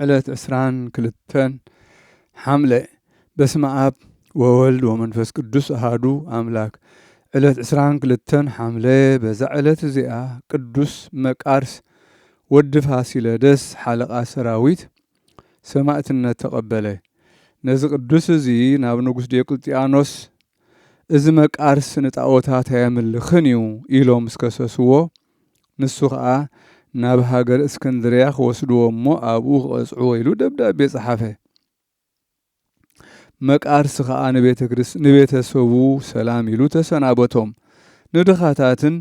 ዕለት ዕስራን ክልተን ሓምለ። በስመ ኣብ ወወልድ ወመንፈስ ቅዱስ ኣሃዱ ኣምላክ። ዕለት ዕስራን ክልተን ሓምለ። በዛ ዕለት እዚኣ ቅዱስ መቃርስ ወዲ ፋሲለደስ ሓለቓ ሰራዊት ሰማእትነት ተቐበለ። ነዚ ቅዱስ እዚ ናብ ንጉስ ዲዮቅልጥያኖስ፣ "እዚ መቃርስ ንጣኦታት ኣየምልኽን እዩ" ኢሎም ምስ ከሰስዎ፣ ንሱ ኸኣ ናብ ሃገር እስክንድርያ ክወስድዎ እሞ ኣብኡ ክቐጽዕዎ ኢሉ ደብዳቤ ጸሓፈ። መቃርስ ኸኣ ንቤተ ክርስ-፣ ንቤተሰቡ ሰላም ኢሉ ተሰናበቶም። ንድኻታትን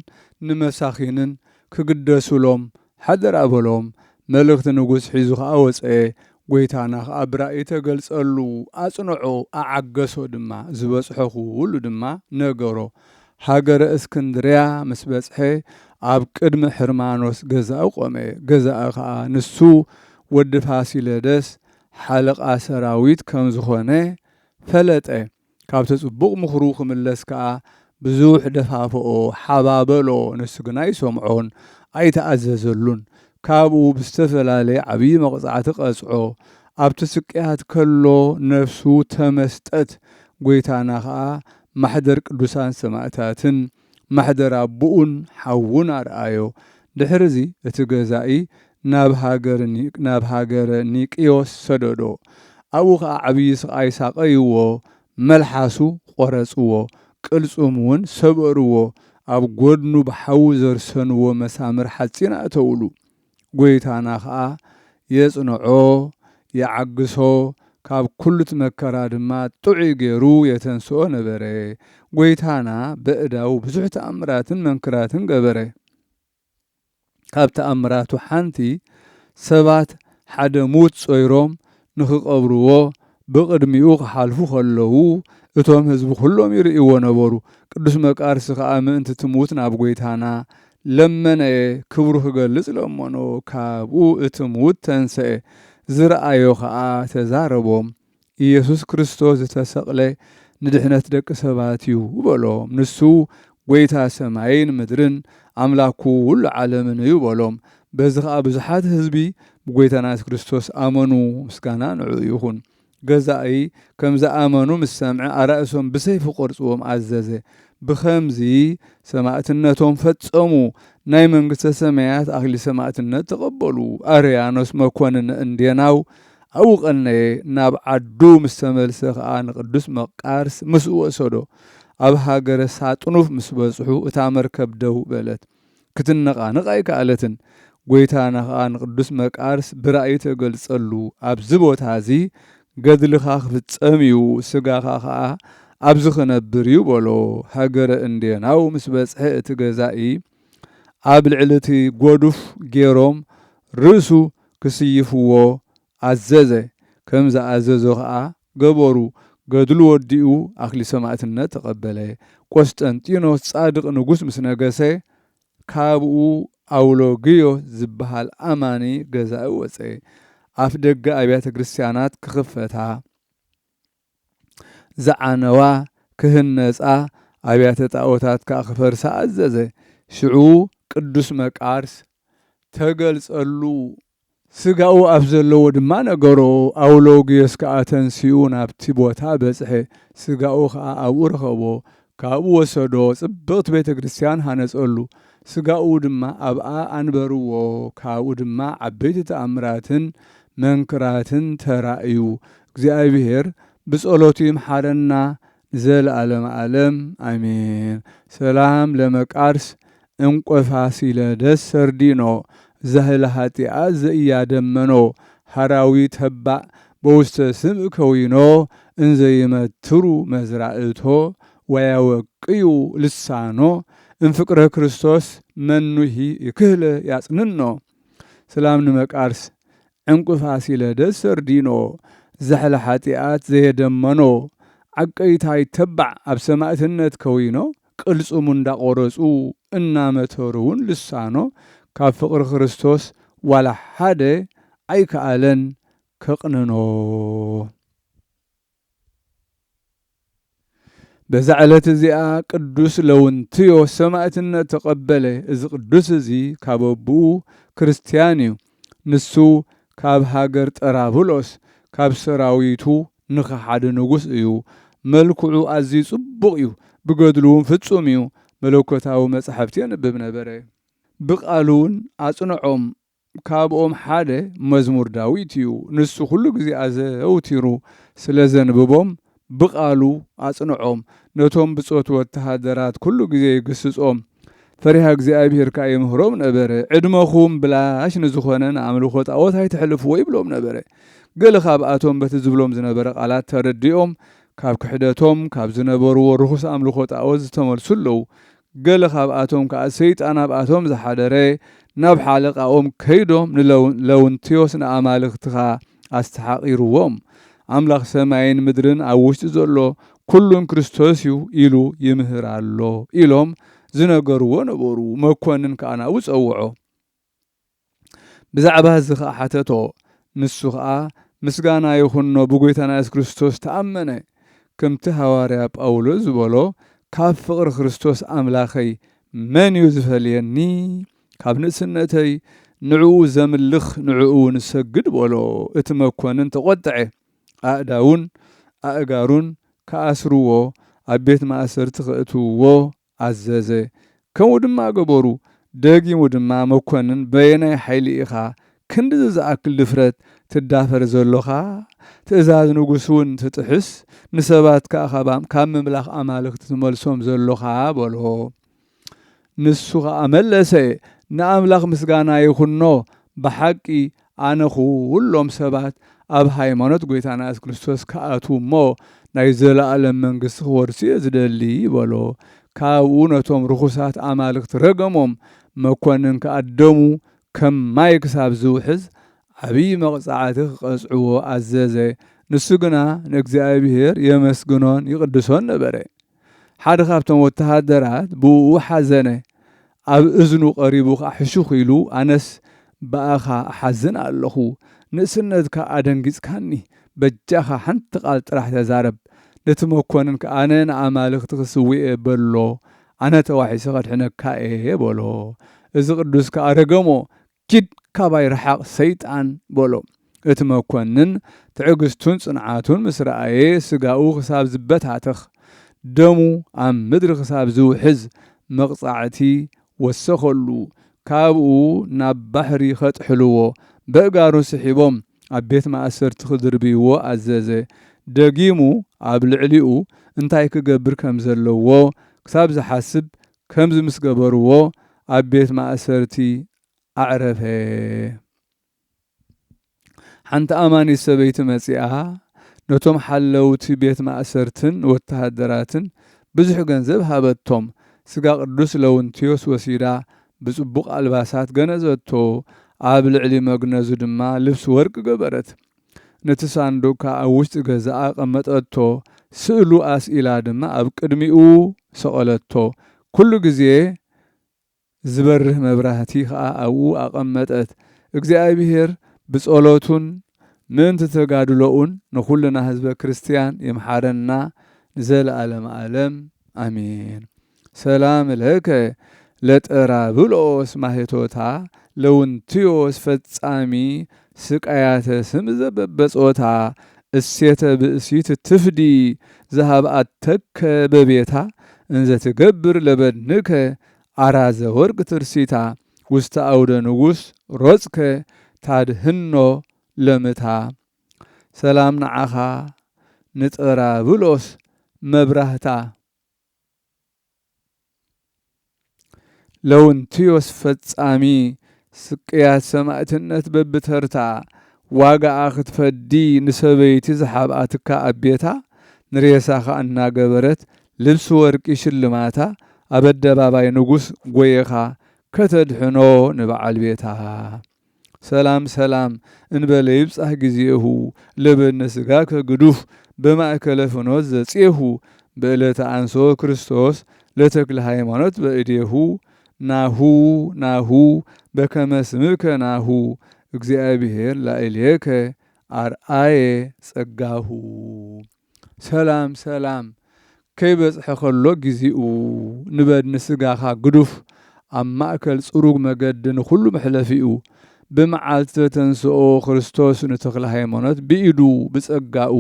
ንመሳኺንን ክግደሱሎም ሓደራ በሎም። መልእኽቲ ንጉስ ሒዙ ኸኣ ወጸ። ጐይታና ኸኣ ብራእይ ተገልጸሉ፣ ኣጽንዖ፣ ኣዓገሶ ድማ። ዝበጽሖ ኹሉ ድማ ነገሮ። ሃገረ እስክንድርያ ምስ በጽሐ፣ ኣብ ቅድሚ ሕርማኖስ ገዛኡ ቆመ። ገዛኡ ኸኣ ንሱ ወዲ ፋሲለደስ ሓለቓ ሰራዊት ከም ዝኾነ ፈለጠ። ካብቲ ጽቡቕ ምኽሩ ክምለስ ከኣ ብዙሕ ደፋፍኦ፣ ሓባበሎ፣ ንሱ ግና ኣይሰምዖን፣ ኣይተኣዘዘሉን። ካብኡ ብዝተፈላለየ ዓብዪ መቕጻዕቲ ቀጽዖ። ኣብቲ ስቅያት ከሎ ነፍሱ ተመስጠት። ጐይታና ኸኣ ማሕደር ቅዱሳን ሰማእታትን ማሕደር ኣቦኡን ሓዉን ኣርኣዮ። ድሕርዚ እቲ ገዛኢ ናብ ሃገር ኒ-፣ ናብ ሃገረ ኒቅዮስ ሰደዶ። ኣብኡ ኸኣ ዓብዪ ስቓይ ሳቐይዎ፣ መልሓሱ ቖረጽዎ፣ ቅልጽሙ እውን ሰበርዎ። ኣብ ጐድኑ ብሓዊ ዘርሰንዎ መሳምር ሓጺን ኣእተውሉ። ጐይታና ኸኣ የጽንዖ፣ የዓግሶ፣ ካብ ኩሉ እቲ መከራ ድማ ጥዑይ ገይሩ የተንስኦ ነበረ። ጐይታና በእዳዉ ብዙሕ ተኣምራትን መንክራትን ገበረ። ካብ ተኣምራቱ ሓንቲ፣ ሰባት ሓደ ሙት ጾይሮም ንኽቐብርዎ ብቕድሚኡ ክሓልፉ ከለዉ፣ እቶም ህዝቢ ኩሎም ይርእይዎ ነበሩ። ቅዱስ መቃርስ ከኣ ምእንቲ እቲ ሙት ናብ ጐይታና ለመነየ፣ ክብሩ ክገልጽ ለመኖ። ካብኡ እቲ ሙት ተንሰአ፣ ዝረኣዮ ከኣ ተዛረቦም። ኢየሱስ ክርስቶስ ዝተሰቕለ ንድሕነት ደቂ ሰባት እዩ በሎም። ንሱ ጐይታ ሰማይን ምድርን ኣምላክ ኩሉ ዓለምን እዩ በሎም። በዚ ኸኣ ብዙሓት ህዝቢ ብጐይታና የሱስ ክርስቶስ ኣመኑ። ምስጋና ንዕኡ ይኹን። ገዛኢ ከም ዝኣመኑ ምስ ሰምዐ ኣራእሶም ብሰይፊ ክቖርጽዎም ኣዘዘ። ብኸምዚ ሰማእትነቶም ፈጸሙ። ናይ መንግስተ ሰማያት ኣኽሊል ሰማእትነት ተቐበሉ። ኣርያኖስ መኮንን እንዴናው ኣብኡ ቀነየ። ናብ ዓዱ ምስ ተመልሰ ኸኣ ንቅዱስ መቃርስ ምስ ወሰዶ። ኣብ ሃገረ ሳጥኑፍ ምስ በጽሑ እታ መርከብ ደው በለት። ክትነቓነቕ ኣይከኣለትን። ጐይታና ኸኣ ንቅዱስ መቃርስ ብራእይ ተገልጸሉ። ኣብዚ ቦታ እዚ ገድልኻ ክፍጸም እዩ፣ ስጋኻ ኸኣ ኣብዚ ክነብር እዩ በሎ። ሃገረ እንዴናው ምስ በጽሐ እቲ ገዛኢ ኣብ ልዕሊ እቲ ጐዱፍ ገይሮም ርእሱ ክስይፍዎ ኣዘዘ። ከም ዝኣዘዞ ኸኣ ገበሩ። ገድሉ ወዲኡ ኣኽሊል ሰማእትነት ተቐበለ። ቆስጠንጢኖስ ጻድቕ ንጉስ ምስ ነገሰ፣ ካብኡ ኣውሎግዮስ ዝበሃል ኣማኒ ገዛኢ ወጸ። ኣፍ ደገ ኣብያተ ክርስቲያናት ክኽፈታ፣ ዝዓነዋ ክህነጻ፣ ኣብያተ ጣኦታት ከኣ ክፈርሳ ኣዘዘ። ሽዑ ቅዱስ መቃርስ ተገልጸሉ። ስጋኡ ኣብ ዘለዎ ድማ ነገሮ። ኣውሎግዮስ ከኣ ተንሲኡ ናብቲ ቦታ በጽሐ። ስጋኡ ከኣ ኣብኡ ረኸቦ። ካብኡ ወሰዶ፣ ጽብቕቲ ቤተ ክርስቲያን ሃነጸሉ። ስጋኡ ድማ ኣብኣ ኣንበርዎ። ካብኡ ድማ ዓበይቲ ተኣምራትን መንክራትን ተራእዩ። እግዚኣብሔር ብጸሎቱ ይምሓረና ንዘለዓለመ ዓለም ኣሜን። ሰላም ለመቃርስ እንቆ ፋሲለደስ ሰርዲኖ፣ ዛህለ ኃጢአት ዘኢያደመኖ፣ ሐራዊ ተባዕ በውስተ ስም ከዊኖ፣ እንዘይመትሩ መዝራእቶ፣ ወያወቅዩ ልሳኖ፣ እምፍቅረ ክርስቶስ መኑሂ ይክህለ ያጽንኖ። ሰላም ንመቃርስ ዕንቁ ፋሲለደስ ሰርዲኖ፣ ዛሕሊ ኃጢኣት ዘየደመኖ፣ ዓቀይታይ ተባዕ ኣብ ሰማእትነት ከዊኖ፣ ቅልጽሙ እንዳቖረጹ እናመተሩ እውን ልሳኖ፣ ካብ ፍቕሪ ክርስቶስ ዋላ ሓደ ኣይከኣለን ከቕንኖ። በዛ ዕለት እዚኣ ቅዱስ ለውንትዮ ሰማእትነት ተቐበለ። እዚ ቅዱስ እዚ ካብ ኣቦኡ ክርስትያን እዩ። ንሱ ካብ ሃገር ጠራብሎስ፣ ካብ ሰራዊቱ ንኻ ሓደ ንጉስ እዩ። መልክዑ ኣዝዩ ጽቡቕ እዩ፣ ብገድሉ እውን ፍጹም እዩ። መለኮታዊ መጻሕፍቲ የንብብ ነበረ። ብቓሉ እውን ኣጽንዖም። ካብኦም ሓደ መዝሙር ዳዊት እዩ። ንሱ ኩሉ ግዜ ኣዘውቲሩ ስለ ዘንብቦም፣ ብቓሉ ኣጽንዖም። ነቶም ብጾት ወተሃደራት ኩሉ ግዜ ይግስጾም፣ ፈሪሃ እግዚኣብሄር ከኣ ይምህሮም ነበረ። "ዕድመኹም ብላሽ ንዝኾነ ንኣምልኾ ጣዖት ኣይትሕልፍዎ" ይብሎም ነበረ። ገለ ካብኣቶም በቲ ዝብሎም ዝነበረ ቃላት ተረዲኦም፣ ካብ ክሕደቶም፣ ካብ ዝነበርዎ ርኹስ ኣምልኾ ጣዖት ዝተመልሱ ኣለዉ። ገለ ካብኣቶም ከኣ ሰይጣን ኣብኣቶም ዝሓደረ፣ ናብ ሓለቓኦም ከይዶም ንለው-፣ ለውንትዮስ ንኣማልኽትኻ ኣስተሓቒርዎም። "ኣምላኽ ሰማይን ምድርን ኣብ ውሽጢ ዘሎ ኩሉን ክርስቶስ እዩ" ኢሉ ይምህር ኣሎ ኢሎም ዝነገርዎ ነበሩ። መኮንን ከኣ ናብኡ ጸውዖ። ብዛዕባ እዚ ኸኣ ሓተቶ። ንሱ ኸኣ ምስጋና ይኹኖ ብጎይታና የሱስ ክርስቶስ ተኣመነ። ከምቲ ሃዋርያ ጳውሎስ ዝበሎ፣ "ካብ ፍቕሪ ክርስቶስ ኣምላኸይ መን እዩ ዝፈልየኒ? ካብ ንእስነተይ ንዕኡ ዘምልኽ፣ ንዕኡ እውን እሰግድ" በሎ። እቲ መኮንን ተቖጥዐ። ኣእዳዉን ኣእጋሩን ክኣስርዎ፣ ኣብ ቤት ማእሰርቲ ከእትውዎ ኣዘዘ። ከምኡ ድማ ገበሩ። ደጊሙ ድማ፣ "መኮንን፣ በየናይ ሓይሊ ኢኻ ክንድዚ ዝኣክል ድፍረት ትዳፈር ዘሎኻ? ትእዛዝ ንጉስ እውን ትጥሕስ፣ ንሰባት ከኣ ካብ፣ ካብ ምምላኽ ኣማልኽቲ ትመልሶም ዘሎኻ?" በሎ። ንሱ ኸኣ መለሰ፣ "ንኣምላኽ ምስጋና ይኹኖ፣ ብሓቂ ኣነ ኩሎም ሰባት ኣብ ሃይማኖት ጐይታና የሱስ ክርስቶስ ክኣትዉ እሞ ናይ ዘለኣለም መንግስቲ ክወርሱ እየ ዝደሊ" በሎ። ካብኡ ነቶም ርኹሳት ኣማልኽቲ ረገሞም። መኮንን ከኣ ደሙ ከም ማይ ክሳብ ዝውሕዝ ዓብዪ መቕጻዕቲ ክቐጽዕዎ ኣዘዘ። ንሱ ግና ንእግዚኣብሔር የመስግኖን ይቕድሶን ነበረ። ሓደ ካብቶም ወተሃደራት ብእኡ ሓዘነ። ኣብ እዝኑ ቀሪቡ ኸኣ ሕሹኽ ኢሉ፣ "ኣነስ ብኣኻ እሓዝን ኣለኹ። ንእስነትካ ኣደንጊጽካኒ። በጃኻ ሓንቲ ቃል ጥራሕ ተዛረብ። ነቲ መኮንን ከኣ ኣነ ንኣማልኽቲ ክስውእ እየ በሎ። ኣነ ተዋሒሰ ከድሕነካ እየ" በሎ። እዚ ቅዱስ ከኣ ረገሞ። "ኪድ ካባይ ርሓቕ ሰይጣን" በሎ። እቲ መኮንን ትዕግስቱን ጽንዓቱን ምስ ረኣየ፣ ስጋኡ ክሳብ ዝበታተኽ፣ ደሙ ኣብ ምድሪ ክሳብ ዝውሕዝ መቕጻዕቲ ወሰኸሉ። ካብኡ ናብ ባሕሪ ከጥሕልዎ፣ በእጋሩ ስሒቦም ኣብ ቤት ማእሰርቲ ክድርብይዎ ኣዘዘ። ደጊሙ ኣብ ልዕሊኡ እንታይ ክገብር ከም ዘለዎ ክሳብ ዝሓስብ፣ ከምዚ ምስ ገበርዎ ኣብ ቤት ማእሰርቲ ኣዕረፈ። ሓንቲ ኣማኒት ሰበይቲ መጺኣ፣ ነቶም ሓለውቲ ቤት ማእሰርትን ወተሃደራትን ብዙሕ ገንዘብ ሃበቶም። ስጋ ቅዱስ ለውንቲዮስ ወሲዳ፣ ብጽቡቕ ኣልባሳት ገነዘቶ፣ ኣብ ልዕሊ መግነዙ ድማ ልብሲ ወርቂ ገበረት። ነቲ ሳንዱቕ ከኣ ኣብ ውሽጢ ገዛኣ ኣቐመጠቶ፣ ስእሉ ኣስኢላ ድማ ኣብ ቅድሚኡ ሰቐለቶ። ኩሉ ግዜ ዝበርህ መብራህቲ ኸኣ ኣብኡ ኣቐመጠት። እግዚኣብሔር ብጸሎቱን ምእንቲ ተጋድሎኡን ንኹልና ህዝበ ክርስትያን ይምሓረና ንዘለዓለመ ዓለም። ኣሜን። ሰላም ለከ ለጠራብሎስ ማህቶታ ለውንቲዮስ ፈጻሚ ስቃያተ ስም ዘበበጾታ እሴተ ብእሲት ትፍዲ ዝሃብኣተከ በቤታ እንዘ ትገብር ለበድንከ ኣራዘ ወርቅ ትርሲታ ውስተ ኣውደ ንጉስ ሮጽከ ታድህኖ ለምታ። ሰላም ንዓኻ ንጠራብሎስ መብራህታ። ለውንቲዮስ ፈጻሚ ስቅያት ሰማእትነት በብተርታ ዋጋኣ ክትፈዲ ንሰበይቲ ዝሓብኣትካ ኣብ ቤታ ንሬሳኻ እናገበረት ልብሲ ወርቂ ሽልማታ ኣብ ኣደባባይ ንጉስ ጎየኻ ከተድሕኖ ንበዓል ቤታ። ሰላም ሰላም እንበለ ይብጻሕ ጊዜሁ ለበድነ ስጋከ ግዱፍ በማእከለ ፍኖት ዘጽየሁ በእለተ አንሶ ክርስቶስ ለተክለ ሃይማኖት በእዴሁ ናሁ ናሁ በከመ ስምከ ናሁ እግዚአብሔር ላዕሌከ አርአየ ጸጋሁ። ሰላም ሰላም ከይበጽሐ ከሎ ጊዜኡ ንበድኒ ስጋኻ ግዱፍ ኣብ ማእከል ጽሩግ መገዲ ንኹሉ መሕለፊኡ ብመዓልቲ ተንስኦ ክርስቶስ ንተኽለ ሃይማኖት ብኢዱ ብጸጋኡ፣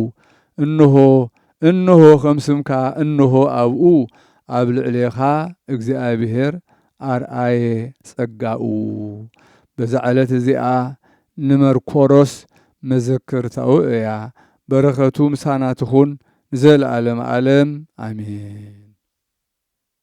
እንሆ፣ እንሆ ከም ስምካ፣ እንሆ ኣብኡ ኣብ ልዕሌኻ እግዚኣብሔር ኣርኣየ ጸጋኡ። በዛ ዕለት እዚኣ ንመርኮሮስ መዘከርታኡ እያ። በረኸቱ ምሳና ትኹን ንዘለዓለም ዓለም። ኣሜን።